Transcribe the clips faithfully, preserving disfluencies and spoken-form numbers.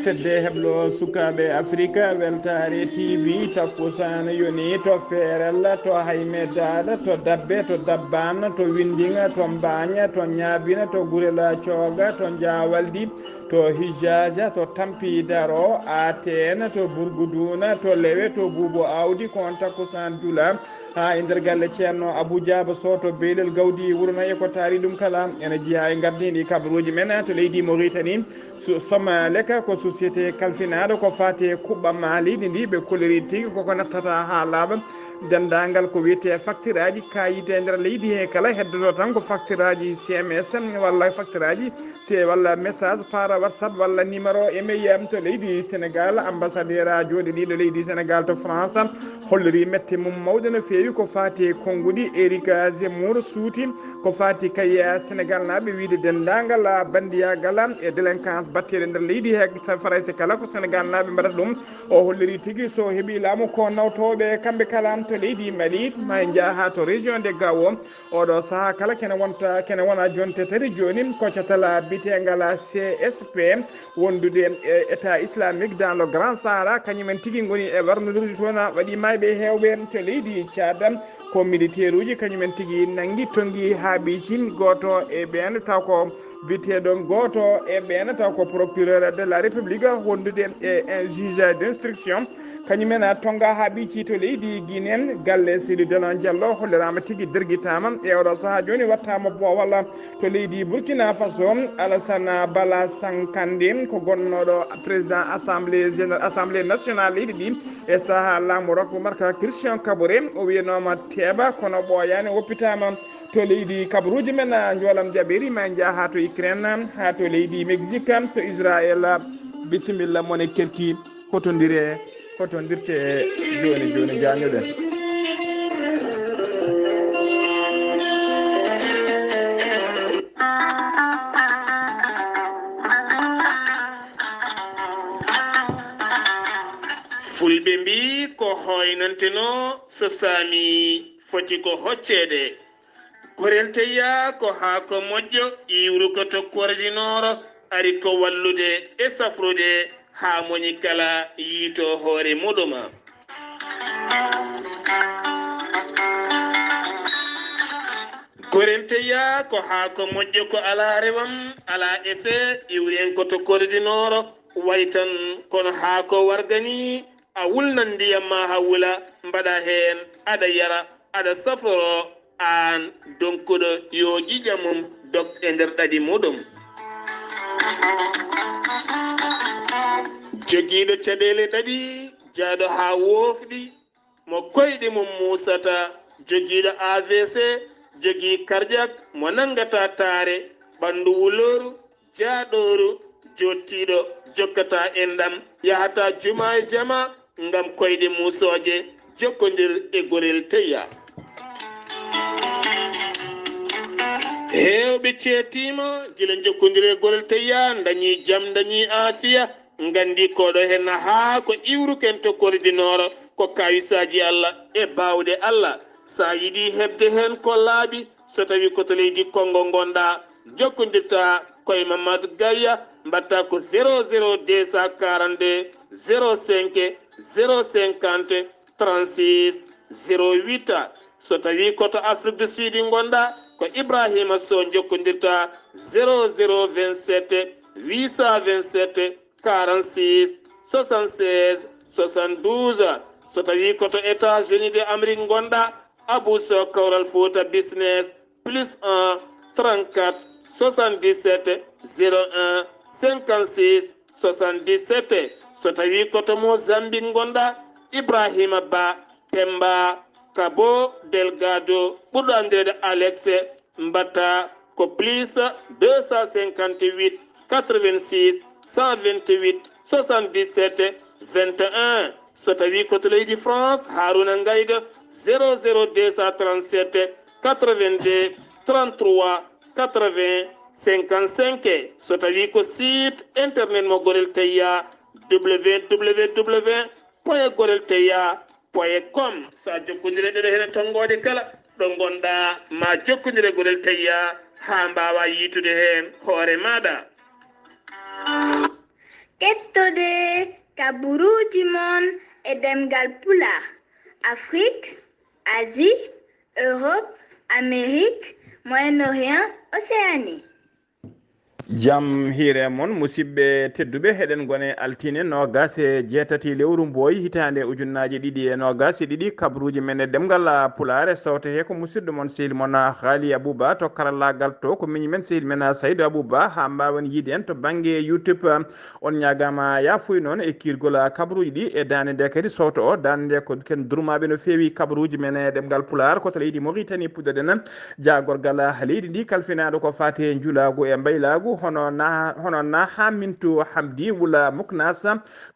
Fedde heblo sukaaɓe Afrika, Weltaare T V, takkusaan yoni to Feerel, to Hayme Daada, to Dabbe, to Dabbaan, to Windiŋa, to Mbaaña, to Ñaabina, to Gurela Cooga, to Njaawaldi, to Hijjaaja, to Tampi Daro, Ateen, to Burguduuna, to Lewe, to Buubo Awdi, ko on takkusaan jula haa e nder galle Ceerno Abuu Jaaba Soh to Beylel Gawdi Wuro Nayi. Ko taari ɗum kala ene jeyaa e ngardiiɗi kabaruuji men to leydi Moritani. Su-, Somalek ko société kalfinaaɗo ko faati e kuɓɓam maa leydi ndi, ɓe koliri tigi koko nattata haa laaɓa. Denndaangal ko wiyetee facture aji kaayite e nder leydi he kala heddoto tan ko facture aji C M S walla facture aji se walla message par WhatsApp walla numéro email to leydi Sénégal. Ambassadeur a jooɗiɗiiɗo leydi Sénégal to France holliri mette mum mawɗe no feewi ko faati e konnguɗi. Eric Zemmour suuti ko faati kay Sénégal naaɓe wiide denndaangal bandiyaagal e délinquance batteeɗe nder leydi he Farayse kala ko Sénégal naaɓe mbaɗata ɗum. O holliri tigi so heɓi laamu ko nawtooɓe kamɓe kala to leydi Mali, ma en njaha to région de Gao. Oɗo sahaa kala kene wonta, kene wona jonte tati jooni ko catala biteengal C S P wondude e État islamique dans le Grand Sahara, kañumen tigi ngoni e warnodirde toon, waɗi maayɓe heewɓe to leydi Tchad. Ko militeeruuji kañumen tigi nanngi tonngi haa ɓiicin gooto e ɓeen taw ko biyeteeɗo gooto e ɓeen taw ko procureur de la République wondude e juge d'instruction. Kañumen tonnga haa ɓiici to leydi Guinée. Galle Seydi Dona Diallo holliraama tigi dergitaama e oɗo sahaa jooni wattaama boowal to leydi Burkina Faso. Alassane Bala Sankande ko gonnooɗo président assemblée générale, assemblée nationale leydi ndi e sahaa laamu Roch Marc Christian Kaboré. O wiyanooma teeɓa kono ɓooyaani, woppitaama to leydi kabaruuji men. Njoolam jaɓeeri ma en njaha haa to Ukraine, haa to leydi Mexique, to Israël. Bisimilla mone kerki, hotondire, hotondirte jooni jooni, jaañuɗen. Fulɓe mbii ko hooynantenoo so saami foti ko hocceede. Gorel teyya ko haako moƴƴo iwruko to kordinooro, ari ko wallude e safrude haa moñi kala yiito hoore muɗum. Gorel teyya ko haako moƴƴo ko alaa rewam, alaa effet, iwren ko to kordinooro, wayi tan kono haako warga ni. A wulnan ndiyam ma haa wula, mbaɗa heen, aɗa yara, aɗa safroro, aan donkuɗo yo ƴiƴam mum dog e nder ɗaɗi muɗum. Jogiiɗo caɗeele ɗaɗi, jaaɗo haa woofɗi, mo koyɗi mum muusata, jogiiɗo A V C, jogii cardiaque, mo nanngata taare, ɓanndu wulooru, jaaɗooru, joottiiɗo, jokkata enɗam, yahata juma e jama ngam koyɗe muusooje, jokkondir e gorel teyya. Heewɓe ceetiima gila jokkondir e gorel teyya, ndañi jam, ndañi aafiya, nganndi koɗo heen haa ko iwruken to kordinooro, ko kawisaaji Allah e baawɗe Allah. So a yiɗi heɓde heen ko laaɓi, so tawi ko to leydi Konngo ngonɗa, jokkondirta koye Mamadou Gaya, mbaɗta ko zéro zéro deux cent quarante-deux zéro cinq zéro cinquante trente-six zéro huit. So tawi ko to Afrique du Sud ngonɗa, ko Ibrahima Sow jokkondirta zéro zéro vingt-sept huit cent vingt-sept quarante-six soixante-seize soixante-douze. So tawi ko to États-Unis de Amérique ngonɗa, Abou Sow Kawral Fouta Business, plus un trente-quatre soixante-dix-sept zéro un cinquante-six soixante-dix-sept. So tawi ko to Mozambique ngonɗa, Ibrahima Ba, Pemba, Cabo Delgado, ɓurɗo anndireede Alex, mbaɗta ko plus deux cent cinquante-huit quatre-vingt-six cent vingt-huit soixante-dix-sept vingt et un. So tawi ko to leydi France, Haruna Ngaydo, zéro zéro deux cent trente-sept quatre-vingt-deux trente-trois quatre-vingts cinquante-cinq. So tawi ko site internet mo Gorel Teyya, W W W point gorel teyya point com. So a jokkondire ɗeɗo hene tonngoode kala ɗo ngonɗa, ma jokkondire Gorel Teyya haa mbaawa yiitude heen hoore maaɗa. Kettode kaburuuji mon e ɗemngal Pulaar, Afrik, Asie, Europe, Amérique, Moyen-Orient, Océanie. Jam hiire mon, musidɓe tedduɓe, heɗen gone altine noogas e jeetati lewru Mbooy, hitaande ujunnaaje ɗiɗi e noogas e ɗiɗi. Kabaruuji men e ɗemngal Pulaar e sawte he ko musidɗo mon, sehil mon Haali Abuba, to karallaagal to ko miñi men, sehil men Saydu Abuba, haa mbaawen yiide en to bannge YouTube. On ñaagaama yaafuy noon e kiirgol kabaruuji ɗi e daande nde kadi sawto o. Daande nde ko ken durmaaɓe no feewi kabaruuji men e ɗemngal Pulaar, ko to leydi Moritani puɗɗoɗen jaagorgal leydi ndi kalfinaaɗo ko faati e njulaagu e mbaylaagu, hono na, hono na Hamintu Hamdi wula Muknas,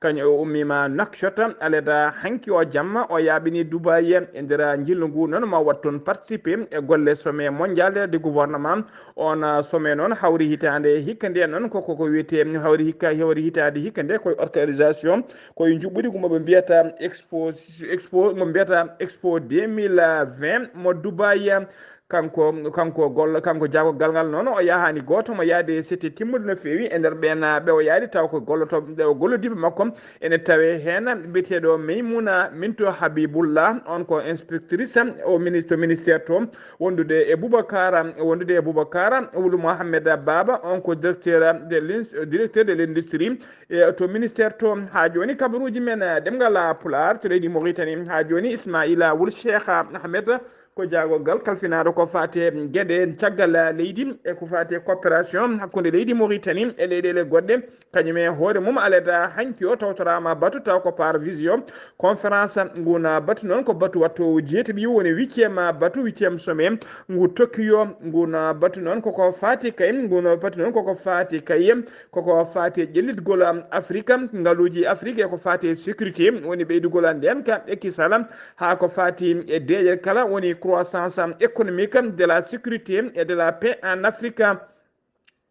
kañum o ummiima Nouakchott, aleda hanki o jamma, o yaaɓini Dubaï e nder njillu ngu noon ma wat toon participer e golle sommet mondial de gouvernement. On, ah, sommet noon hawri hitaande hikka nde noon ko, ko, ko wiyetee hawri hikka, hawri hitaande hikka nde koye organisation, koye njuɓɓudi mo ɓe mbiyata Expo, Expo, mo mbiyata Expo deux mille vingt mo Dubaï. Kanko, kanko gollo, kanko jaagorgal ngal noon o yahaani gooto mo yaade sette timmude no feewi e nder ɓeen, ah, ɓe o yaadi taw ko golloto, ɓe o gollodiiɓe makko ene tawe heen biyeteeɗo Maimouna Minto Habibullah, on ko inspectrice o ministre, ministère to, wondude e Boubacar, wondude e Boubacar Wulu Mohamed Baba, on ko directeur de l'ins-, directeur de l'industrie, e to ministère to. Haa jooni kabaruuji men, eh, ɗemngal Pulaar to leydi Moritani. Haa jooni Ismaila Wul Cheikh Ahmed ko jaagorgal kalfinaaɗo ko faati e geɗe caggal leydi e ko faati e coopération hakkunde leydi Moritani e leyɗeele goɗɗe. Kañum e hoore mum aleda hanki o tawtoraama batu taw ko par visio conférence. Ngun batu noon ko batu watto jeetaɓi woni huitième batu, huitième sommet ngu Tokyo. Ngun batu noon koko faati kay, ngun batu noon koko faati kay, koko faati e ƴellitgol Afrique, ngaluuji Afrique e ko faati e sécurité, woni ɓeydugol ndeenka e kisal, haa ko faati e deeƴere kala woni croissance économique, de la sécurité et de la paix en Afrique.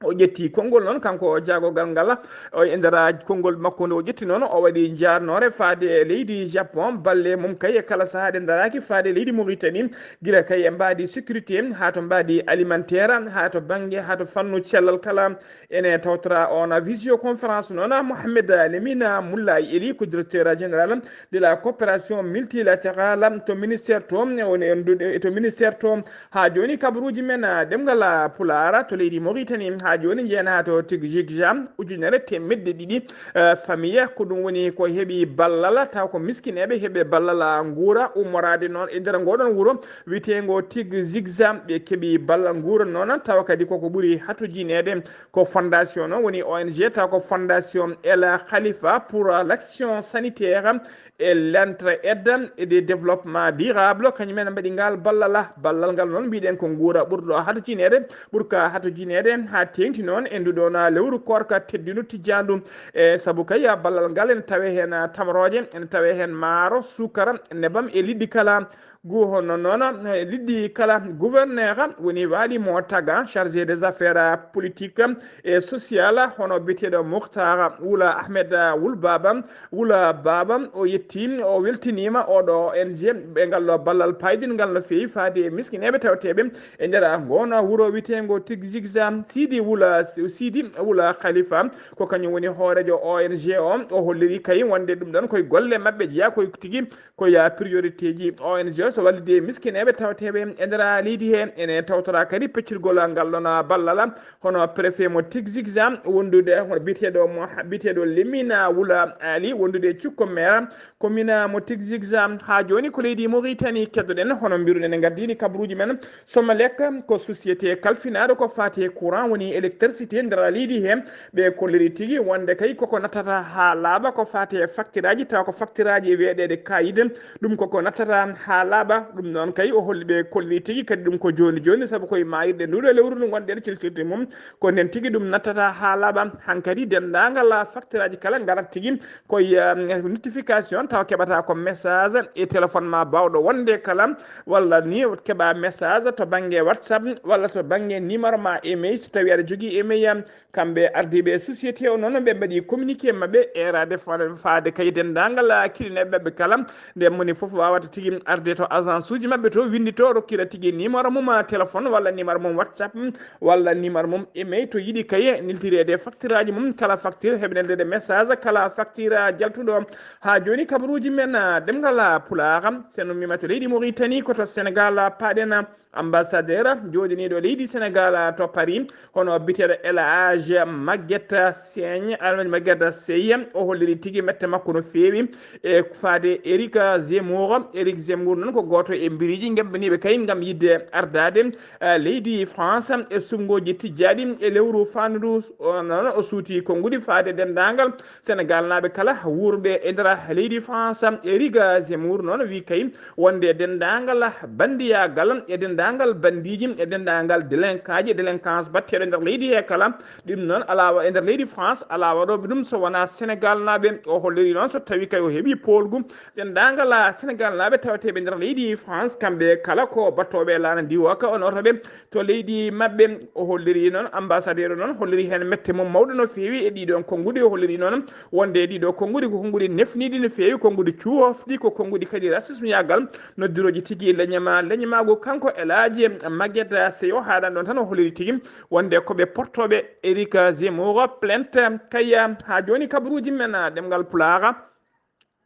O ƴetti konngol noon, kanko jaagorgal ngal, o e nder konngol makko nde o ƴetti noon, o waɗi njaarnoore faade e leydi Japon, balle mum kay e kala sahaa ɗe daraaki faade e leydi Mauritanie, gila kay e mbaadi sécurité, haa to mbaadi alimentaire, haa to bannge, haa to fannu cellal kala. Ene tawtora on visioconférence noon, Mohamed Lamine Moulay Ely ko directeur général de la coopération multilatérale to ministère to, woni e ndu-, to ministère to. Haa jooni kabaruuji men, ah, ɗemngal, ah, Pulaar to leydi Mauritanie. Haa jooni njeyanaa to Tigzigza ujunere teemedde ɗiɗi, eh, famiya. Ko ɗum woni ko heɓi ballal, taw ko miskineeɓe heɓi ballal, ah, nguura ummoraade noon e nder ngoɗon wuro wiyeteengo Tigzigza. Ɓe keɓi ballal nguura noon, tawa kadi koko ɓuri hatujineede ko fondation noon woni O N G, taw ko Fondation El Khalifa pour l'action sanitaire et l'entraide et le développement durable, kañum en mbaɗi ngal ballal. Ballal ngal noon mbiɗen ko nguura ɓurɗo hatujineede, ɓurka hatujineede haa teeŋti noon e nduɗon lewru koorka teddindu tijjaandu. E sabu kay ballal ngal ene tawe heen tamrooje, ene tawe heen maaro, suukara, nebam e liɗɗi kala. Gu hono noon, eh, liɗɗi kala, gouverneur woni Waali mo Taga, chargé des affaires politiques et sociales, hono biyeteeɗo Moukhtar Wula Ahmed Wul Baba, Wula Baba, o yetti, o weltiniima oɗo O N G ɓe ngal ɗo ballal paydingal no feewi faade e miskineeɓe tawteeɓe e nder ngoon wuro wiyeteengo Tigzigza. Sidi Wula, Sidi Wula Khalifa, ko kañum woni hooreejo O N G o, o holliri kay wonde ɗum ɗon koye golle maɓɓe jeyaa, koye tigi ko ya priorité ji O N G so wallide miskineeɓe tawteeɓe e nder leydi he. Ene tawtora kadi peccirgol ngal ɗon ballal, hono préfet mo Tigzigza wondude, hono biyeteeɗo mo, biyeteeɗo Lemina Wula Ali wondude e cukko maire commune mo Tigzigza. Haa jooni ko leydi Mauritanie keddoɗen, hono mbiruɗen e gardini kabaruuji men. Somalek ko société kalfinaaɗo ko faati e courant woni électricité nder leydi he. Ɓe kolliri tigi wonde kay koko nattata haa laaɓa ko faati e facture aji, tawa ko facture aji e weeɗeede kayit. Ɗum koko nattata haa laaɓa. Ɗum noon kay o holli ɓe kolliri tigi kadi ɗum ko jooni jooni, sabu koye maayirɗe nduɗo lewru ndu ngonɗen cilcilde mum. Ko nden tigi ɗum nattata haa laaɓa. Hankadi denndaangal facture aji kala ngarat tigi koye, um, notification, tawa keɓata ko message e téléphone ma baawɗo wonde kala, walla ni keɓa message to bannge WhatsApp, walla to bannge numéro ma email, so tawi aɗa jogii email. Kamɓe ardiiɓe société o noon, ɓe mbaɗi communiqué maɓɓe, eerade fa-, faade kay denndaangal kilineeɓe maɓɓe kala, nde moni fof waawata tigi arde to agence uji maɓɓe to winndito, rokkira tigi numéro mum téléphone walla numéro mum WhatsApp, walla numéro mum email to yiɗi kay neltireede facture aji mum, kala facture heɓe neldeede message, kala facture jaltuɗo. Haa jooni kabaruuji men, ah, ɗemngal, ah, Pulaar, so en ummiima to leydi Mauritanie, ko to Sénégal, ah, paaɗen, ah, ambassadeur jooɗiniiɗo leydi Sénégal to Paris, hono biyeteeɗo El Hadj Maguette Sène, Alhaji Maguette Sèye, o holliri tigi mette makko no feewi e faade Éric Zemmour. Éric Zemmour noon ko gooto e biriiji ngemmbaniiɓe kay ngam yiɗde ardaade, eh, leydi France e suɓngooji tijjaaɗi e lewru faandu. O noon o suuti konnguɗi faade denndaangal Sénégalnaaɓe kala wuurɓe e nder leydi France. Éric Zemmour noon wi kay wonde denndaangal banndiyaagal e denndaangal banndiiji e denndaangal délinquantji, délinquance batteeɗo e nder leydi he kala, ɗum noon alaa wa-, e nder leydi France alaa waɗooɓe ɗum so wonaa Sénégalnaaɓe. O holliri noon so tawii kay o heɓii poolgu denndaangal Sénégalnaaɓe tawateeɓe e nder leydi France, kamɓe kala ko battooɓe e laana ndiwooka, o nootooɓe to leydi maɓɓe. O holliri noon, ambassadeur o noon holliri heen mette mum mawɗo no feewi e ɗiɗon konnguɗi. O holliri noon wonde ɗiɗo konnguɗi ko konnguɗi nefniiɗi no feewi, konnguɗi cuufɗi, ko konnguɗi kadi racismeyaagal, noddirooji tigi leñama, leñamaagu. Kanko El Hadji Maguette Sèye o haaɗani ɗoon tan, o holliri tigi wonde ko ɓe portooɓe Éric Zemmour plainte. Kay, haa jooni kabaruuji men, ah, ɗemngal Pulaar,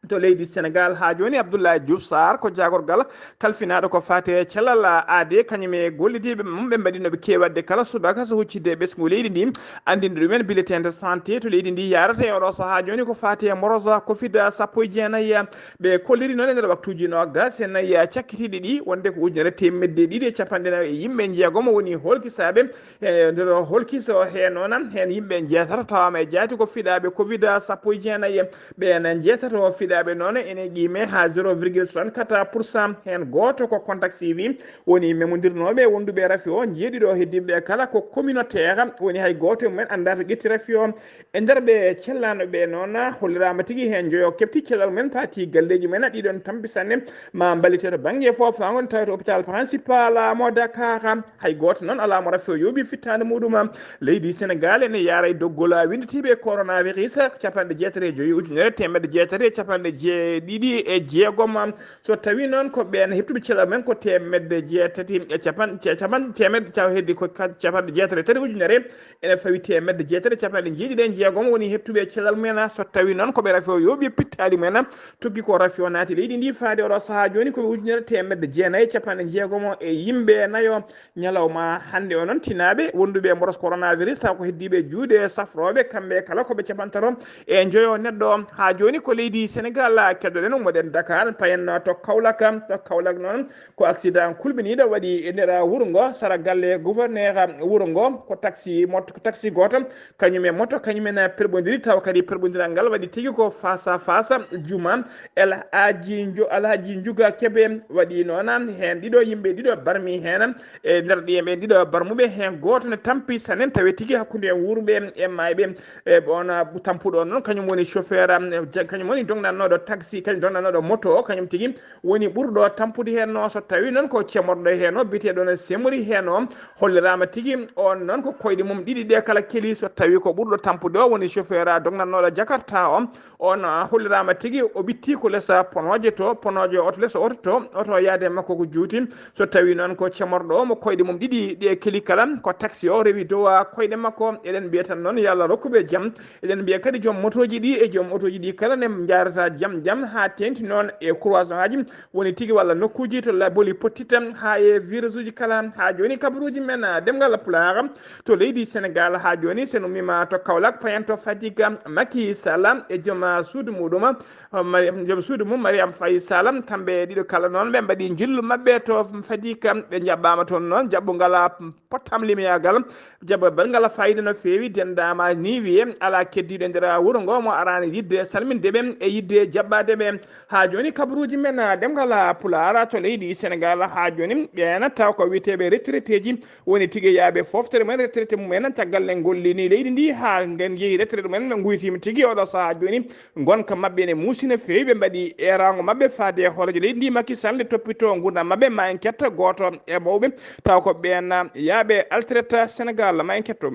to leydi Sénégal haa jooni, Abdoulaye Diouf Sarr ko jaagorgal kalfinaaɗo ko faati e cellal aadee, kañum e gollidiiɓe mum ɓe mbaɗi no ɓe keewi waɗde kala subaka so huccitde e ɓesngu leydi ndi, anndinde ɗumen bulletin de santé to leydi ndi yaarata. E oɗo sahaa jooni ko faati e mboros covid sappo e jeenayi, ɓe kolliri noon e nder waktuuji noogas e nayi cakkitiiɗi ɗi wonde ko ujunere teemedde ɗiɗi e capanɗe nayi e yimɓe njeegomo woni hoolkisaaɓe, e nder holkiso he noon heen yimɓe njeetato tawaama e jaati ko fiɗaaɓe covid sappo e jeenayi. Ɓeen njeetato fiɗaaɓe noon ene qiime haa zéro virgule soixante-quatre pour cent. Heen gooto ko contact suivi, woni memondirnooɓe wonduɓe rafi o. Njeeɗiɗo heddiiɓe kala ko communautaire, woni hay gooto e mumen anndaa to ƴetti rafi o. E nder ɓe cellanooɓe noon, holliraama tigi heen njoyo keɓti cellal mumen, paati galleeji mumen, ɗiɗon tampi sanne, ma mballite to bannge foofaango, tawi to hôpital principal mo Dakar. Hay gooto noon alaa mo rafi o yooɓi fittaandu muɗum. Leydi Sénégal ene yaara e doggol winnditiiɓe coronavirus capanɗe jeetati e joyi ujunere teemedde jeetati e capanɗe jeeɗiɗi e jeegom. So tawii noon ko ɓeen heɓtuɓe cellal mumen ko teemedde jeetati e capan-, ca-, capan-, teemedde, tawa heddi ko ka-, capanɗe jeetati e tati ujunere, ene fawi teemedde jeetati e capanɗe jeeɗiɗi e jeegom woni heɓtuɓe cellal mumen. So tawii noon ko ɓe rafi o yooɓi pittaali mumen, tuggi ko rafi o naati leydi ndi faade oɗo sahaa jooni ko ujunere teemedde jeenayi e capanɗe jeegom e yimɓe nayo. Ñalawma hannde o noon, tinaaɓe wonduɓe e mboros coronavirus taw ko heddiiɓe juuɗe safrooɓe, kamɓe kala ko ɓe capantato e njoyo neɗɗo. Haa jooni ko leydi Sénégal, keddoɗen, ummoɗen Dakar, payen to Kaolack. To Kaolack noon ko accident kulɓiniiɗo waɗi e nder wuro ngo, sara galle gouverneur wuro ngo, ko taxi, mot-, ko taxi gooto, kañum e moto, kañum en perɓondiri, taw kadi perɓondiral ngal waɗi tigi ko face à face. Juma, El Hadji Njo-, El Hadji Njuga Kebe waɗi noon, heen ɗiɗo yimɓe ɗiɗo barmi heen. E nder ɗiye ɓe ɗiɗo barmuɓe, heen gooto ne tampi sanen, tawi tigi hakkunde wuurɓe e maayɓe. E on, ah, tampuɗo noon, kañum woni chauffeur, am, ja-, kañum woni dognannooɗo taxi, kañum dognannooɗo moto o, kañum tigi woni ɓurɗo tampude heen o. So tawii noon ko cemorɗo heen o, biyeteeɗo no semori heen o, holliraama tigi on noon ko koyɗe mum ɗiɗi ɗe kala keli. So tawii ko ɓurɗo tampude o woni chauffeur, ah, dognannooɗo Jakarta o, on, ah, holliraama tigi o ɓitti ko les, ah, ponooje to, ponooje oto les oto to, oto yaade makko ko juuti. So tawii noon ko cemorɗo o mo koyɗe mum ɗiɗi ɗe keli kala, ko taxi o rewi dow, ah, koyɗe makko. Eɗen mbiya tan noon yo Allah rokku ɓe jam. Eɗen mbiya kadi joom motooji ɗi e joom otooji ɗi kala ne njaarata jam jam haa teeŋti noon e croisement aji woni tigi walla nokkuuji to laboli pottitta haa e virus uji kala. Haa jooni kabaruuji men, ah, ɗemngal Pulaar to leydi Sénégal. Haa jooni so en ummiima to Kaolack, payen to Fatick, Macky Sall e joom, ah, suudu muɗum, ah, Mariam, joom suudu mum Mariam Faye Sall, kamɓe ɗiɗo kala noon ɓe mbaɗi njillu maɓɓe to Fatick, ɓe njaɓɓaama toon noon jaɓɓungal, ah, pottam limyagal, jaɓɓungal fayida no feewi, denndaama ni wiye alaa keddiiɗo e nder wuro ngo mo araani yiɗde salminde ɓe e yiɗde jaɓɓaade ɓe. Haa jooni kabaruuji men, ah, ɗemngal, ah, Pulaar to leydi Sénégal. Haa jooni ɓeen taw ko wiyeteeɓe retraité ji woni tigi yahɓe fooftere mumen, retraité mumen, caggal nde ngollini leydi ndi haa nden yehi retraité mumen, ɓe nguytiima tigi oɗo sahaa jooni. Ngonka maɓɓe ene muusi no feewi, ɓe mbaɗi eeraango maɓɓe faade e hooreejo leydi ndi Macky Sall nde toppitoo nguurndam maɓɓe. Ma en ketto gooto e mawɓe taw ko ɓeen yahɓe altret Sénégal. Ma en ketto.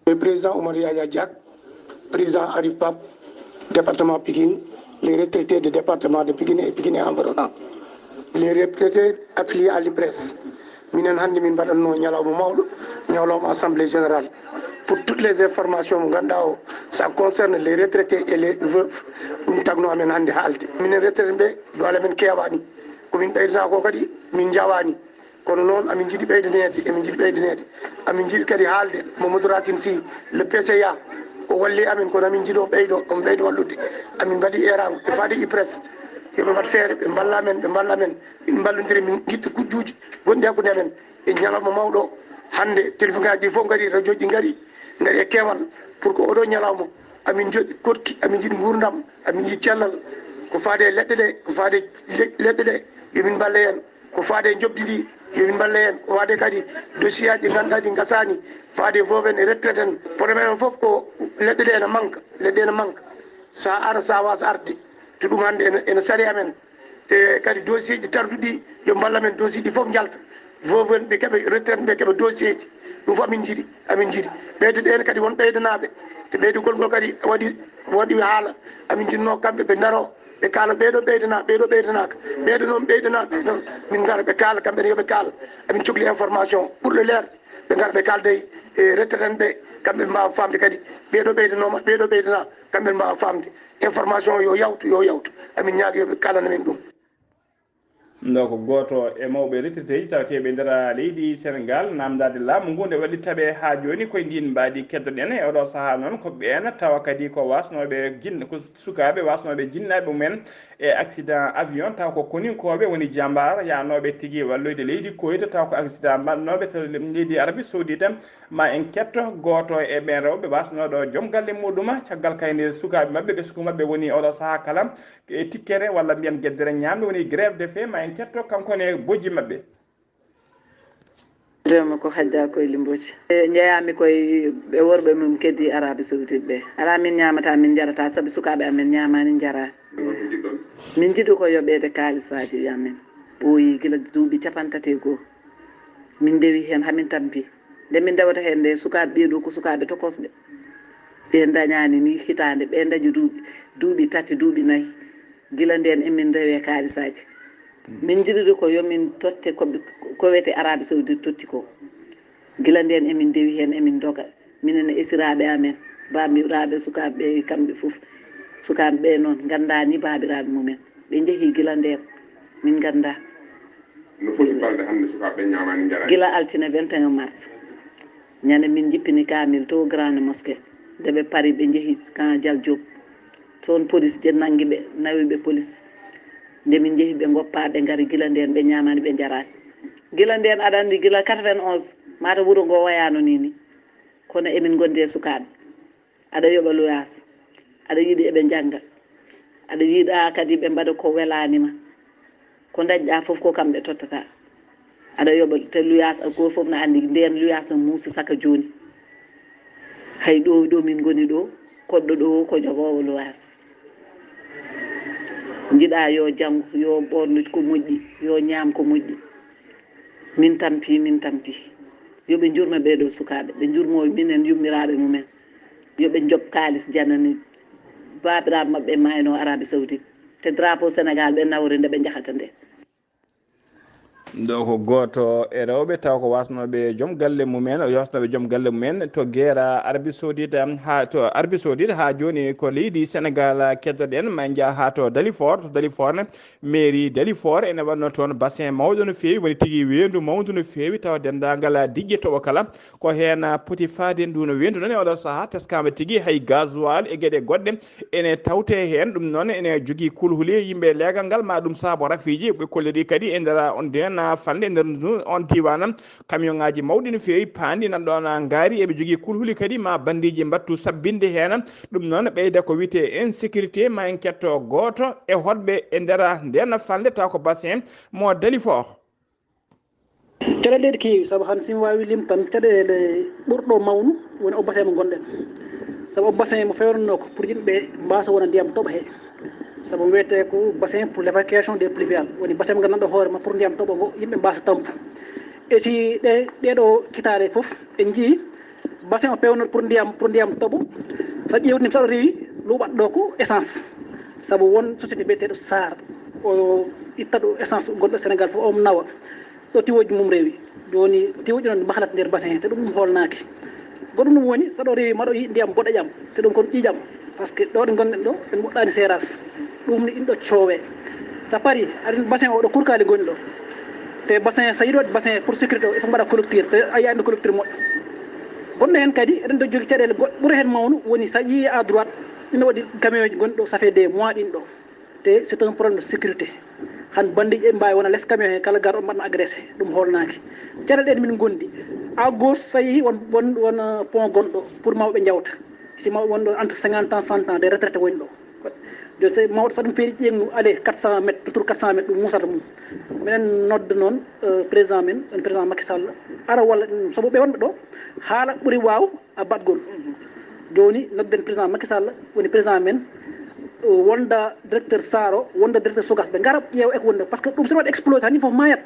Le président Oumar Yaya Diack, président Arif Pap, département Pikine, Les retraités du département de Pikine et Pikine environnant, les retraités affiliés à l'IPRES, minen hannde min mbaɗatno ñalawma mawɗo, ñalawma assemblée générale, pour toutes les informations mo ngannduɗaa o, ça concerne les retraités et les veuves. Ɗum tagno amen hannde haalde. Minen retraité ɓe, doole men keewaani. Ko min ɓeydata ko kadi min njawaani. Kono noon, amin njiɗi ɓeydaneede, emin njiɗi ɓeydaneede. Amin njiɗi kadi haalde Mamadou Racine Sy, le P C A, o walli amen, kono amin njiɗo ɓeydo, omo ɓeydo wallude. Amin mbaɗi eeraango e faade IPRES, yo ɓe mbaɗ feere, ɓe mballa amen, ɓe mballa amen. Min mballondira, min ngitta kujjuuji gonɗi hakkunde amen. E ñalawma mawɗo hannde, télévision ngaaji ɗi fof ngari, radio ji ngari, ngari e keewal, pour que oɗo ñalawma amin njoɗi koɗki, amin njiɗi nguurndam, amin njiɗi cellal. Ko faade e leɗɗe ɗe, ko faade e le-, leɗɗe ɗe, yo min mballe heen. Ko faade e njoɓdi ndi, yo min mballe heen. Ko faade kadi dossier aji ɗi ngannduɗaa ɗi ngasaani, faade e veuve en e retraité en. Problème o fof ko leɗɗe ɗe ene manque, leɗɗe ene manque. So a ara, so a waasa arde, to ɗum hannde ene, ene sari amen. E kadi dossier ji tarduɗi, yo mballa men dossier ɗi fof njalta. Veuve en ɓe keɓa retraité, ɓe keɓa dossier ji. Ɗum fof amin njiɗi, amin njiɗi. Ɓeyde ɗeen kadi won ɓeydanaaɓe. Te ɓeydugol ngol kadi waɗi, waɗi haala. Amin njiɗno kamɓe ɓe ndaro, ɓe kaala ɓeeɗo ɓeydana, ɓeeɗo ɓeydanaaka. Ɓeeɗo noon ɓeydana, ɓeeɗo noon. Min ngara ɓe kaala, kamɓe ne yo ɓe kaala. Amin cokli information ɓurɗo leer. Ɓe ngara ɓe kaalda e retraité en ɓe, kamɓe ɓe mbaawa faamde kadi. Ɓeeɗo ɓeydanooma, ɓeeɗo ɓeydana, kamɓe ɓe mbaawa faamde. Information yo yawtu, yo yawtu. Amin ñaaga yo ɓe kaalana men ɗum. Ndo ko gooto e mawɓe retraité ji tawateeɓe e nder leydi Senegaal, naamndaade laamu ngu nde waɗi taɓe haa jooni koye ndiin mbaadi keddoɗen. E oɗo sahaa noon ko ɓeen tawa kadi ko waasnooɓe jin-, ko sukaaɓe waasnooɓe jinnaaɓe mumen e accident avion, taw ko koninkooɓe woni jambaar yahnooɓe tigi walloyde leydi Kuweyt, taw ko accident mbaɗnooɓe to leydi Arabie Saoudite. Ma en ketto gooto e ɓeen rewɓe waasnooɗo joom galle muɗum, caggal kayde sukaaɓe maɓɓe, ɓesngu maɓɓe woni oɗo sahaa kala e tikkere walla mbiyen geddere ñaamde, woni grève de faim. Ma en ketto kanko ne bojji maɓɓe. Rewmi ko Hajja Koyli Mbodji. E, njeyaami koye ɓe worɓe mum keddi Arabie Saoudite ɓe. Alaa min ñaamata, min njarata, sabi sukaaɓe amen ñaamaani, njaraa. Min njiɗi ko yoɓeede kaalisaaji amen. Ɓooyi gila duuɓi capanɗe tati e goo. Min ndewi heen, haa min tampi. Nde min ndewata heen nde, sukaaɓe ɓee ɗoo ko sukaaɓe tokosɓe. Ɓe ndañaani ni hitaande, ɓe ndañi duuɓi, duuɓi tati, duuɓi nayi. Gila ndeen emin ndewe kaalisaaji. Min njiɗiri ko yo min totte ko ɓe, ko wiyetee Arabie Saoudite totti ko. Gila ndeen emin ndewi heen, emin ndoga. Minen e esiraaɓe amen, baabiraaɓe sukaaɓe ɓe, kamɓe fof. Sukaaɓe ɓe noon, nganndaa ni baabiraaɓe mumen. Ɓe njehi gila ndeen, min nganndaa. No foti balɗe hannde sukaaɓe ɓe ñaamaani, njaraani? Gila altine vingt et un mars. Ñande min njippini kaamil to Grande Mosquée. Nde ɓe pari, ɓe njehi camp Dial Diop. Toon police je nanngi ɓe, nawi ɓe police. Nde min njehi, ɓe ngoppaa, ɓe ngari, gila ndeen ɓe ñaamaani, ɓe njaraani. Gila ndeen, aɗa anndi, gila quatre-vingt-onze, mata wuro ngo wayaano ni ni. Kono emin ngondi e sukaaɓe. Aɗa yoɓa luyaas. Aɗa yiɗi eɓe njannga. Aɗa yiɗa kadi ɓe mbaɗa ko welaani ma. Ko ndañɗa fof ko kamɓe tottata. Aɗa yoɓa te luyaas, a, ko fof na anndi ndeen luyaas no muusi saka jooni. Hay ɗo, ɗo min ngoni ɗo, koɗɗo ɗo ko jogoowo luyaas. Njiɗa yo janngu, yo ɓornu ko moƴƴi, yo ñaam ko moƴƴi. Min tampi, min tampi. Yo ɓe njurma ɓee ɗo sukaaɓe, ɓe njurmo minen yummiraaɓe mumen. Yo ɓe njoɓ kaalis janani baabiraaɓe maɓɓe mayno Arabie Saoudite. Te drapeau Sénégal ɓe nawri nde ɓe njahata nde. Ɗo ko gooto e rewɓe taw ko wasnooɓe joom galle mumen, o wasnooɓe joom galle mumen to Gera Arabie Saoudite, haa to Arabie Saoudite. Haa jooni ko leydi Senegal keddoɗen, ma en njaha haa to Dalifort. To Dalifort ne, mairie Dalifort ene waɗno toon bassin mawɗo no feewi, woni tigi weendu mawndu no feewi, tawa denndaangal diƴƴe toɓo kala ko heen poti faade. Ndu no weendu noon e oɗo sahaa teskaama tigi, hay gasoil e geɗe goɗɗe ene tawte heen. Ɗum noon ene jogii kulhuli yimɓe leegal ngal, ma ɗum saabo rafiiji. Ɓe kolliri kadi e nder on ndeen falnde, e nder ndu, on diiwaan, camion ŋaaji mawɗi no feewi paandi nan ɗoon ngaari. Eɓe jogii kulhuli kadi ma banndiiji mbattu sabbinde heen. Ɗum noon ɓeyda ko wiyetee insécurité. Ma en ketto gooto e hoɗɓe e nder ndeen falnde, taw ko bassin mo Dalifort. Caɗeele ɗe keewi, sabu han si mi waawi limtan caɗeele ɓurɗo mawnu woni o bassin mo ngonɗen. Sabu o bassin mo feewnanoo ko pour yimɓe mbaasa wona ndiyam toɓa he. Sabu wiyetee ko bassin pour l'évacuation des pluviales. Woni bassin mo ngannduɗaa hoore ma pour ndiyam toɓa ngo yimɓe mbaasa tampu. E si ɗe, ɗee ɗo kitaale fof en njii bassin o peewnoo pour ndiyam, pour ndiyam toɓo. So ƴeewti nim saɗo rewi luuɓat ɗo ko essence. Sabu won société biyeteeɗo Sar, o itta ɗo essence gonɗo Sénégal fof, o nawa ɗo tiwooji mum rewi. Jooni tiwooji noon mbahalat nder bassin he, te ɗum ɗum hoolnaaki. Goɗɗum ɗum woni, so ɗo rewi, maɗo yi ndiyam boɗeƴam, te ɗum kon ƴiiƴam. Parce que ɗo ɗe ngonɗen ɗo, en moɗɗaani seeraas. Ɗum ni ɗin ɗo coowe. So parii, aɗen bassin o ɗo kurkaali ngoni ɗo. Te bassin, so yiɗi waɗde bassin pour sécurité o, il faut mbaɗa collecteur, te a yiyaani collecteur moƴƴo. Gonɗo heen kadi, eɗen ɗo jogii caɗeele goɗɗe ɓuri heen mawnu, woni so a ƴeewi à droite, ina waɗi camion ji gonɗi ɗo, ça fait des mois ɗin ɗo. Te c'est un problème de sécurité. Han banndiiɓe mbaawi wona les camion he, kala garɗo mbaɗna agressé, ɗum hoolnaaki. Caɗeele ɗen min ngondi. À gauche, so a yehii won, won, won, euh, pont gonɗo pour mawɓe njawta. Si mawɓe wonɗo entre cinquante ans, cent ans, des retraités woni ɗo. Jooni so mawɗo so ɗum feeri ƴeeŋ nu, allez, quatre cents mètres, retour quatre cents mètres, ɗum musata mum. Minen nodda noon, euh, président men, on président Macky Sall, ara walla ɗum, sabu ɓe wonɓe ɗo, haala ɓuri waaw a baɗgol. Jooni nodden président Macky Sall, woni président men, euh, wonda directeur Sar o, wonda directeur Sogas, ɓe ngara ƴeewa e ko wonde, parce que ɗum so waɗi explosé, tan yimɓe fof maayat.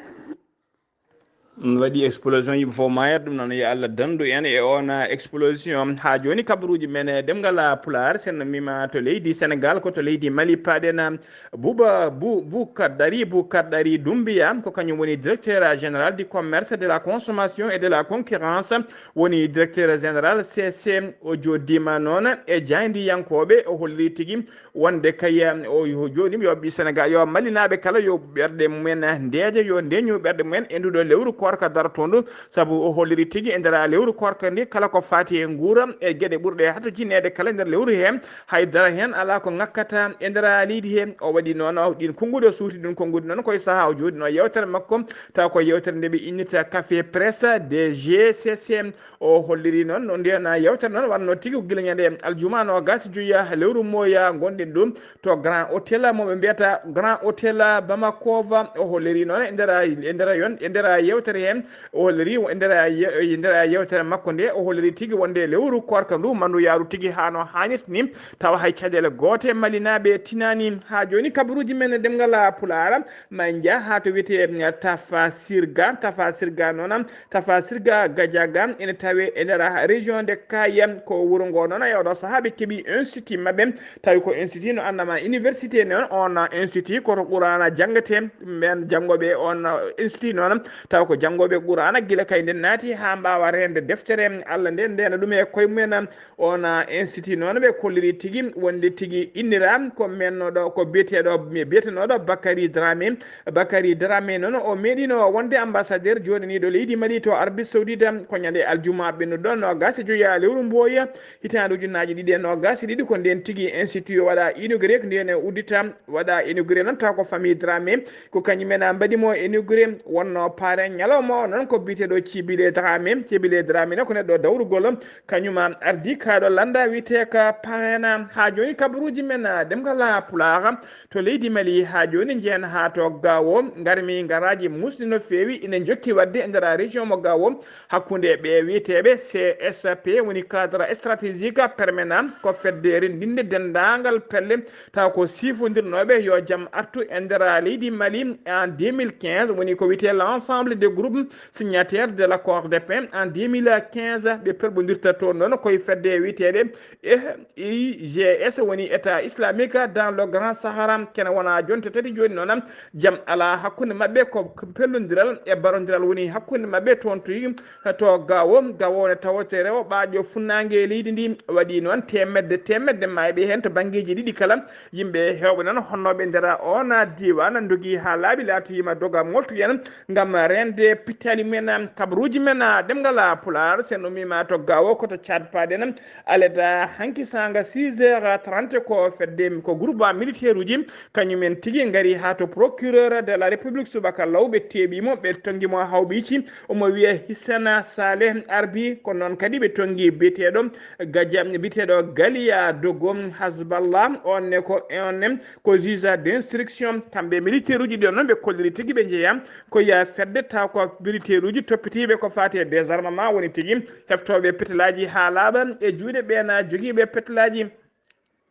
Ɗum waɗi explosion, yimɓe fof maayat. Ɗum noon, yo Allah danndu en e oon explosion. Haa jooni, kabaruuji men e ɗemngal Pulaar, sen mima to leydi Senegal, ko to leydi Mali paaɗen. Buba Bu, Bu Kaddari, Bu Kaddari Dumbiya, ko kañum woni directeur général du commerce, de la consommation et de la concurrence, woni directeur général C C. O jooɗdiima noon e jaayndiyankooɓe, o holliri tigi wonde kay, o yo jooɗiima, yo ɓii Senegal, yo Malinaaɓe kala, yo ɓerɗe mumen ndeeƴa, yo ndeeñu ɓerɗe mumen e nduɗo lewru koorka darotoondu, sabu o holliri tigi e nder lewru koorka ndi, kala ko faati e nguura e geɗe ɓurɗe haatojinede kala nder lewru he, hay dara heen alaa ko ŋakkata e nder leydi he. O waɗi noon, o ɗin konnguɗi, o suuti ɗin konnguɗi noon ko e sahaa o jooɗinoo yewtere makko, taw ko yewtere nde ɓe innirta Café Presse de G C C. O holliri noon, no ndeen yewtere noon wannoo tigi ko gila ñande aljuma noogas e joy lewru mooya ngonɗen ɗum to Grand Hôtel mo ɓe mbiyata Grand Hôtel Bamako. O holliri noon e nder, e nder yon, e nder yewtere heen, o holliri e nder ye-, e nder yewtere makko nde, o holliri tigi wonde lewru koorka ndu mandu yaaru tigi haa no haanirta ni, tawa hay caɗeele goote Malinaaɓe tinaani. Haa jooni kabaruuji men e ɗemngal Pulaar, ma en njah haa to wiyetee Tafa Sirga. Tafa Sirga noon, Tafa Sirga Gajaga ene tawee e nder région de Kayes. Ko wuro ngo noon, e oɗo sahaa ɓe keɓi institut maɓɓe, tawi ko institut no annama université noon. On institut koto Qur'aana janngetee, ɓeen janngooɓe on institut noon, taw ko janngooɓe Qur'aana gila kay nden naati haa mbaawa reende deftere Allah nde, ndeena ɗum e koye mumen. On institut noon ɓe kolliri tigi wonde tigi innira ko mennoɗo, ko biyeteeɗo, biyetenooɗo Bakary Dramé. Bakary Dramé noon o meeɗino wonde ambassadeur joɗaniiɗo leydi Mali to Arabie Saoudite ko ñande aljuma ɓennuɗo noogas e joy lewru mbooya hitaande ujunnaaji ɗiɗi e noogas e ɗiɗi. Ko ndeen tigi institut o waɗa inauguré, ko ndeen e uddita waɗa inauguré noon, taw ko famille Dramé, ko kañum en mbaɗi mo inauguré. Wonno paare ñalawma o noon ko biyeteeɗo Cibile Dramé. Cibile Dramé noon ko neɗɗo dawrugol, kañum ardi kaaɗo lannda wiyetee ka Paana. Haa jooni kabaruuji men ɗemngal Pulaar to leydi Mali, haa jooni njehen haa to Gaawo, ngarmi ngaraaji muusɗi no feewi ina njokki waɗde e nder région mo Gaawo, hakkunde ɓe wiyeteeɓe C S P, woni cadre stratégique permanent, ko fedde renndinde denndaangal pelle taw ko sifondirnooɓe yo jam artu e nder leydi Mali en deux mille quinze, woni ko wiyetee l'ensemble des groupes signataires de l'accord de paix en deux mille quinze. Ɓe perɓondirta toon noon koye fedde wiyeteeɗe E I G S, woni État islamique dans le Grand Sahara. Kene wona jonte tati jooni noon, jam alaa hakkunde maɓɓe, ko pellondiral e barondiral woni hakkunde maɓɓe toon to, to Gaawo. Gaawo ne tawotere o ɓaaƴo funnaange leydi ndi, waɗi noon teemedde teemedde maayɓe heen to banngeeji ɗiɗi kala. Yimɓe heewɓe noon honnooɓe nder oon diiwaan ndogi haa laaɓi, laatoyiima doga moltuyen ngam reende pittaali men. Kabaruuji men ɗemngal Pulaar, sen ummiima to Gaawo, ko to Tchad paaɗen. Aleda hanki saanga six heures trente, ko fedde, ko groupe militaire uji, kañum en tigi ngari haa to procureur de la République subaka law, ɓe teeɓi mo, ɓe tonngi mo Hawbici, omo wiya Hissana Saleh Arbi. Ko noon kadi ɓe tonngi biyeteeɗo Gaja, biyeteeɗo Galiya Dogo Hasballah, on ne ko, on ne ko juge d'instruction. Kamɓe militaire uji ɗon noon ɓe kolliri tigi ɓe njeya ko ya fedde, taw ko militaire uji toppitiiɓe ko faati e désarmement woni tigi heftooɓe petelaaji haa laaɓa e juuɗe ɓeena jogiiɓe petelaaji.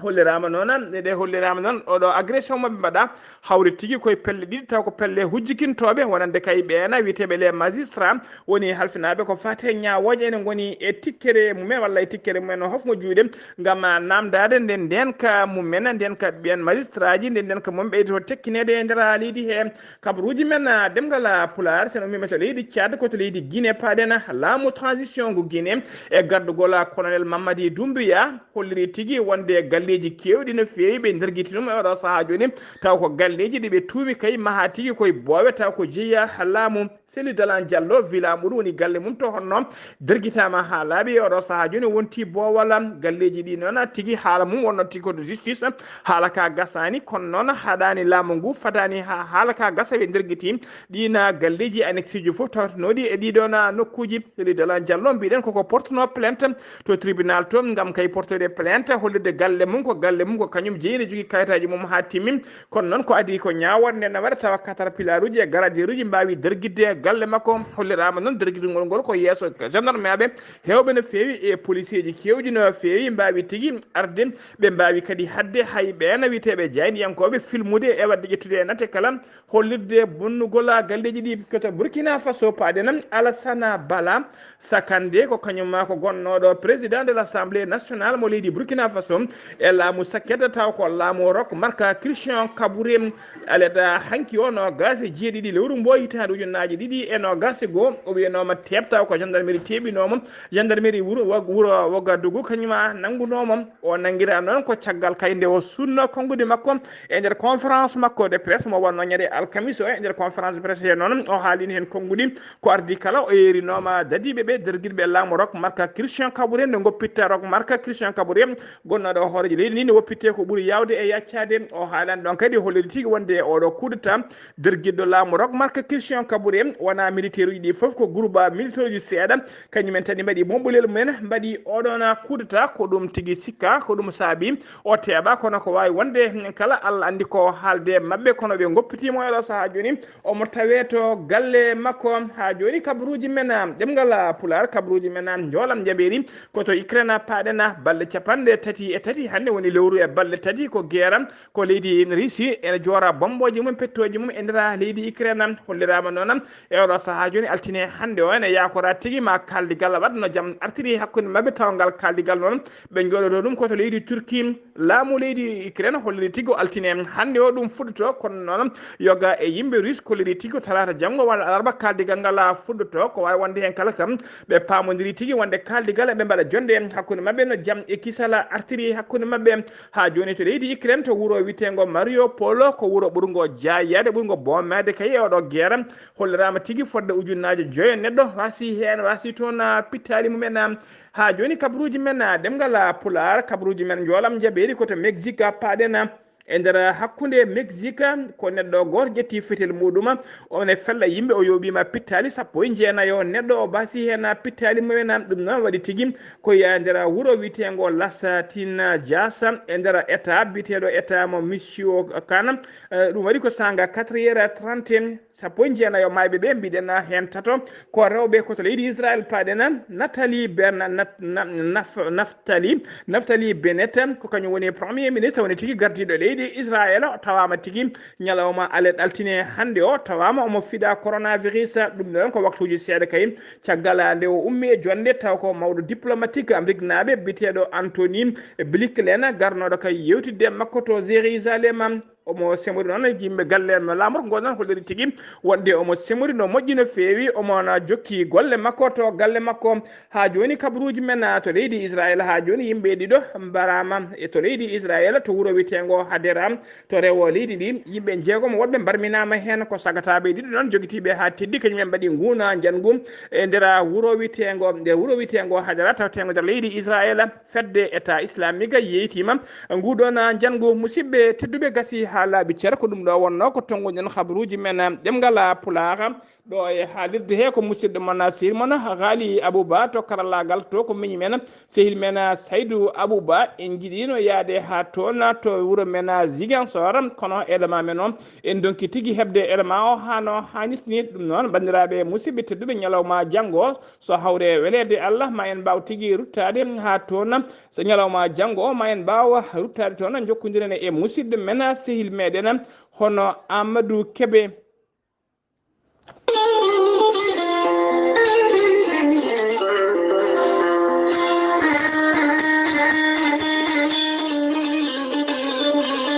Holliraama noon, ɗe holliraama noon, oɗo agression maɓɓe mbaɗa hawri tigi koye pelle ɗiɗi, taw ko pelle hujjikintooɓe, wonande kay ɓeena wiyeteeɓe les magistrats, woni halfinaaɓe ko faati e ñaawooje ene ngoni e tikkere mumen walla e tikkere mumen no hofmo juuɗe, ngam naamndaade nde ndeenka mumen, ndeenka ɓeen magistraaji, nde ndeenka mumen ɓeydoto tekkineede e nder leydi he. Kabaruuji men, ah, ɗemngal, ah, Pulaar, so en ummiima to leydi Tchad, ko to leydi Guinée paaɗen, ah, laamu transition ngu Guinée e gardugol, ah, colonel Mamadi Doumbouya, holliri tigi wonde galleeji keewɗi no feewi ɓe ndergiti ɗum e oɗo sahaa jooni, taw ko galleeji ɗi ɓe tuumi kay maha tigi koye boowe, taw ko jeya laamu. Seli Dalan Diallo, villa muɗum woni galle mum to honno, dergitaama haa laaɓi e oɗo sahaa jooni, wonti boowal. Galleeji ɗi noon tigi haala mum wonno tigi ko to justice, haala ka gasaani, kono noon haɗaani laamu ngu, fadaani haa haala ka gasa ɓe ndergiti ɗiin galleeji annexe ji fof tawtonooɗi e ɗiɗoon nokkuuji. Seli Dalan Diallo mbiɗen koko portuno plainte to tribunal to, ngam kay portude plainte hollirde galle mum ko galle mum, ko kañum jeyi, ne jogii kayitaaji mum haa timmi. Kono noon ko adii ko ñaaworde nden waɗa tawa caterpillaruuji e garadeeruuji mbaawi dergitde galle makko. Holliraama noon dergitgol ngol ko yeeso gendarmeaɓe heewɓe no feewi e policeeji keewɗi no feewi mbaawi tigi arde. Ɓe mbaawi kadi haɗde hay ɓeen wiyeteeɓe jaayndiyankooɓe filmude e waɗde ƴettude e nate kala hollirde bonnugol galleeji ɗi. Ko to Burkina Faso paaɗen, Alassana Bala Sakande ko kañum ma ko gonnooɗo président de l'Assemblée nationale mo leydi Burkina Faso e laamu Saket, taw ko laamu Roch Marc Christian Kaboré. Aleda hanki o noogaas e jeeɗiɗi lewru mbo hitaande ujunnaaji ɗiɗi e noogaas e goo, o wiyanooma teeɓ, taw ko gendarmerie teeɓinoomo, gendarmerie wuro, wuro Ouagadougou kañum ma nanngunooma. O nanngiraa noon ko caggal kay nde o sunno konnguɗi makko e nder conférence makko de presse mo wonnoo ñande alkamis o. E nder conférence de presse he noon o haalino heen konnguɗi. Ko ardii kala, o yeerinooma dadiiɓe ɓe, dargirɓe laamu Roch Marc Christian Kaboré, nde ngoppitta Roch Marc Christian Kaboré, gonnooɗo hooreejo leydi ndi, nde woppittee ko ɓuri yaawde e yaccaade. O haalani ɗoon kadi, holliri tigi wonde oɗo coup d'État, dargirɗo laamu Roch Marc Christian Kaboré, wonaa militaire uji ɗi fof, ko groupe militaire uji seeɗa, kañum en tani mbaɗi momɓulel mumen, mbaɗi oɗon coup d'État. Ko ɗum tigi sikka, ko ɗum saabi o teeɓa, kono ko waawi wonde kala, Allah anndi ko haalde maɓɓe, kono ɓe ngoppitiimo e oɗo sahaa jooni. Omo tawee to galle makko. Haa jooni kabaruuji men, ah, ɗemngal, ah, Pulaar, kabaruuji men, ah, njoolam njaɓeeri ko to Ukraine paaɗen, ah, balɗe capanɗe tati e tati. Hannde woni lewru e balɗe tati ko geera, ko leydi Russie ene joora bommbooji mum, pettooji mum e nder leydi Ukraine. Holliraama noon e oɗo sahaa jooni, altine hannde o, ene yaakoraa tigi ma kaaldigal waɗ no jam artiri hakkunde maɓɓe, tawa ngal kaaldigal noon ɓe njooɗoto ɗum ko to leydi Turki. Laamu leydi Ukraine holliri tigi o altine hannde o ɗum fuɗɗoto, kono noon yoga e yimɓe Russe kolliri tigi ko talaata janngo walla alarba kaaldigal ngal fuɗɗoto. Ko waawi wonde heen kala kam, ɓe paamondiri tigi wonde kaaldigal ɓe mbaɗa jonnde hakkunde maɓɓe no jam e kisal artiri hakkunde maɓɓe. Haa jooni to leydi Ukraine to wuro wiyeteengo Mariupol, ko wuro ɓurngo jaayaade, ɓurngo boomaade kay e oɗo geera, holliraama tigi fodde ujunnaaje joyo neɗɗo waasi heen, waasi toon, ah, pittaali mumen, ah, Haa jooni kabaruuji men, ah, ɗemngal, ah, Pulaar, kabaruuji men njoolam njaɓeeri ko to Mexique, ah, paaɗen, ah, e nder, ah, hakkunde Mexique, ah, ko neɗɗo gooto ƴetti fetel muɗum, ah, o ne fella yimɓe, o yooɓiima pittaali sappo e jeenayo neɗɗo, o baasi heen, ah, pittaali mumen, ah, ɗum noon waɗi tigi ko e nder, ah, wuro wiyeteengo Las Tinayas, ah, e nder état biyeteeɗo état mo Michoacán, ah, ɗum waɗi ko saanga quatre heures trente, sappo e jeenayo maayɓe ɓe, mbiɗen heen tato ko rewɓe, ko to leydi Israel paaɗen, Nathalie Bern-, Nat-, Na-, Naf-, Naftali, Naftali Bennett, ko kañum woni premier ministre, woni tigi gardiiɗo leydi Israel, o tawaama tigi ñalawma alet altine hannde o, tawaama omo fiɗa coronavirus, ɗum ɗon ko waktuuji seeɗa kay caggal nde o ummi e jonnde, taw ko mawɗo diplomatique Amérique naaɓe, biyeteeɗo Anthony Blinken, garnooɗo kay yewtidde e makko to Jérusalem. Omo semori noon yimɓe galle no laamorgo ngoo noon holliri tigi wonde omo semori no moƴƴi no feewi, omo na jokki golle makko to galle makko. Haa jooni kabaruuji men, ah, to leydi Israel, haa jooni yimɓe ɗiɗo mbaraama e to leydi Israel, to wuro wiyeteengo Hadera, to rewo leydi ndi. Yimɓe njeegomo woɗɓe mbarminaama heen, ko sagataaɓe ɗiɗo noon jogitiiɓe haa teddi, kañum en mbaɗi nguuna njanngu e nder wuro wiyeteengo, nder wuro wiyeteengo Hadera, tawteengo nder leydi Israel. Fedde État Islamique yeytiima nguɗon njanngu. Musidɓe tedduɓe, gasi haa laaɓi cer. Ko ɗum ɗo wonnoo ko tonnguɗen habaruuji men ɗemngal Pulaar. Ɗo e haalirde he ko musidɗo mon, sehil mon Ghali Abouba to karallaagal to, ko miñi men, sehil men Saydou Abouba. En njiɗiino yaade haa toon to wuro men Ziguinchor, kono élément men o, en ndonki tigi heɓde élément o haa no haanirta ni. Ɗum noon, banndiraaɓe musidɓe tedduɓe, ñalawma janngo, so hawre weleede Allah, ma en mbaaw tigi ruttaade haa toon. So ñalawma janngo o, ma en mbaaw ruttaade toon, njokkondiren e musidɗo men, sehil meɗen, hono Amadou Kébé.